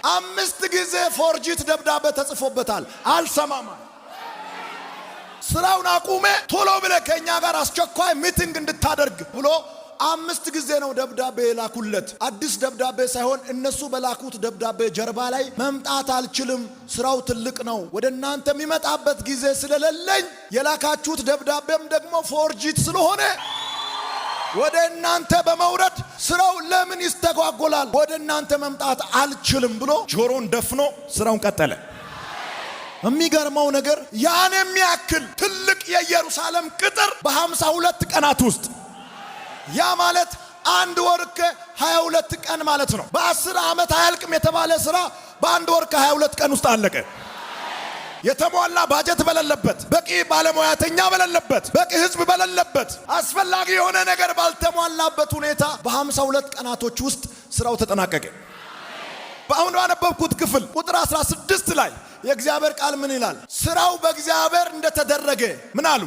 አምስት ጊዜ forged ደብዳቤ ተጽፎበታል። አልሰማም። ስራውን አቁሜ ቶሎ ብለህ ከእኛ ጋር አስቸኳይ meeting እንድታደርግ ብሎ አምስት ጊዜ ነው ደብዳቤ የላኩለት። አዲስ ደብዳቤ ሳይሆን እነሱ በላኩት ደብዳቤ ጀርባ ላይ መምጣት አልችልም፣ ስራው ትልቅ ነው፣ ወደ እናንተ የሚመጣበት ጊዜ ስለሌለኝ፣ የላካችሁት ደብዳቤም ደግሞ forged ስለሆነ ወደ እናንተ በመውረድ ስራው ለምን ይስተጓጎላል? ወደ እናንተ መምጣት አልችልም ብሎ ጆሮን ደፍኖ ስራውን ቀጠለ። የሚገርመው ነገር ያን የሚያክል ትልቅ የኢየሩሳሌም ቅጥር በ52 ቀናት ውስጥ፣ ያ ማለት አንድ ወር ከ22 ቀን ማለት ነው። በ10 ዓመት አያልቅም የተባለ ስራ በአንድ ወር ከ22 ቀን ውስጥ አለቀ። የተሟላ ባጀት በሌለበት፣ በቂ ባለሙያተኛ በሌለበት፣ በቂ ህዝብ በሌለበት፣ አስፈላጊ የሆነ ነገር ባልተሟላበት ሁኔታ በ52 ቀናቶች ውስጥ ስራው ተጠናቀቀ። በአሁኑ ባነበብኩት ክፍል ቁጥር 16 ላይ የእግዚአብሔር ቃል ምን ይላል? ስራው በእግዚአብሔር እንደተደረገ ምን አሉ?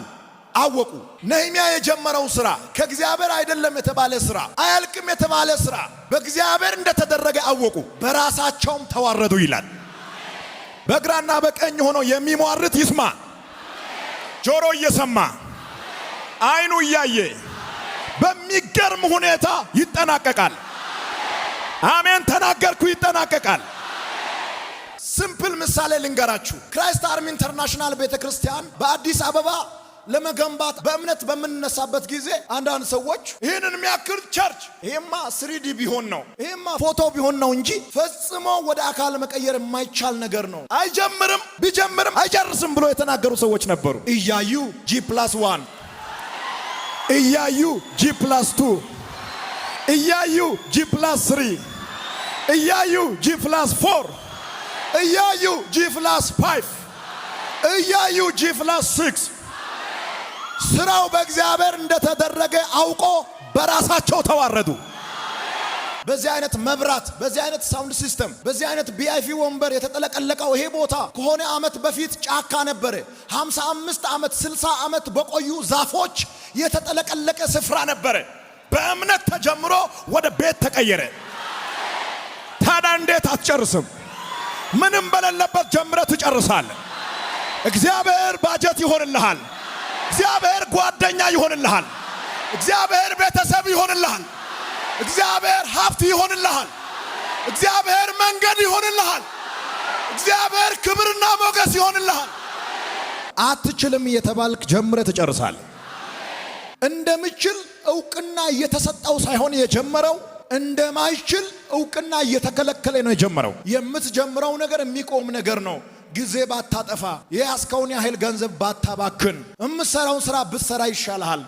አወቁ። ነህምያ የጀመረው ስራ፣ ከእግዚአብሔር አይደለም የተባለ ስራ፣ አያልቅም የተባለ ስራ በእግዚአብሔር እንደተደረገ አወቁ፣ በራሳቸውም ተዋረዱ ይላል። በግራና በቀኝ ሆኖ የሚሟርት ይስማ። ጆሮ እየሰማ፣ አይኑ እያየ በሚገርም ሁኔታ ይጠናቀቃል። አሜን ተናገርኩ፣ ይጠናቀቃል። Simple ምሳሌ ልንገራችሁ። Christ Army International ቤተ ክርስቲያን በአዲስ አበባ ለመገንባት በእምነት በምንነሳበት ጊዜ አንዳንድ ሰዎች ይህንን የሚያክል church ይሄማ 3D ቢሆን ነው፣ ይሄማ ፎቶ ቢሆን ነው እንጂ ፈጽሞ ወደ አካል መቀየር የማይቻል ነገር ነው፣ አይጀምርም፣ ቢጀምርም አይጨርስም ብሎ የተናገሩ ሰዎች ነበሩ። እያዩ G+1፣ እያዩ G+2፣ እያዩ G+3፣ እያዩ G+4፣ እያዩ G+5፣ እያዩ G+6። ስራው በእግዚአብሔር እንደተደረገ አውቆ በራሳቸው ተዋረዱ። በዚህ አይነት መብራት፣ በዚህ አይነት sound system፣ በዚህ አይነት VIP ወንበር የተጠለቀለቀው ይሄ ቦታ ከሆነ ዓመት በፊት ጫካ ነበረ። 55 ዓመት፣ 60 ዓመት በቆዩ ዛፎች የተጠለቀለቀ ስፍራ ነበረ። በእምነት ተጀምሮ ወደ ቤት ተቀየረ። ታዲያ እንዴት አትጨርስም? ምንም በሌለበት ጀምረህ ትጨርሳለህ። እግዚአብሔር ባጀት ይሆንልሃል። እግዚአብሔር ጓደኛ ይሆንልሃል። እግዚአብሔር ቤተሰብ ይሆንልሃል። እግዚአብሔር ሀብት ይሆንልሃል። እግዚአብሔር መንገድ ይሆንልሃል። እግዚአብሔር ክብርና ሞገስ ይሆንልሃል። አትችልም እየተባልክ ጀምረህ ትጨርሳለህ። እንደምችል እውቅና እየተሰጠው ሳይሆን የጀመረው፣ እንደማይችል እውቅና እየተከለከለ ነው የጀመረው። የምትጀምረው ነገር የሚቆም ነገር ነው። ጊዜ ባታጠፋ፣ የያዝከውን ያህል ገንዘብ ባታባክን፣ የምትሰራውን ስራ ብትሰራ ይሻልሃል።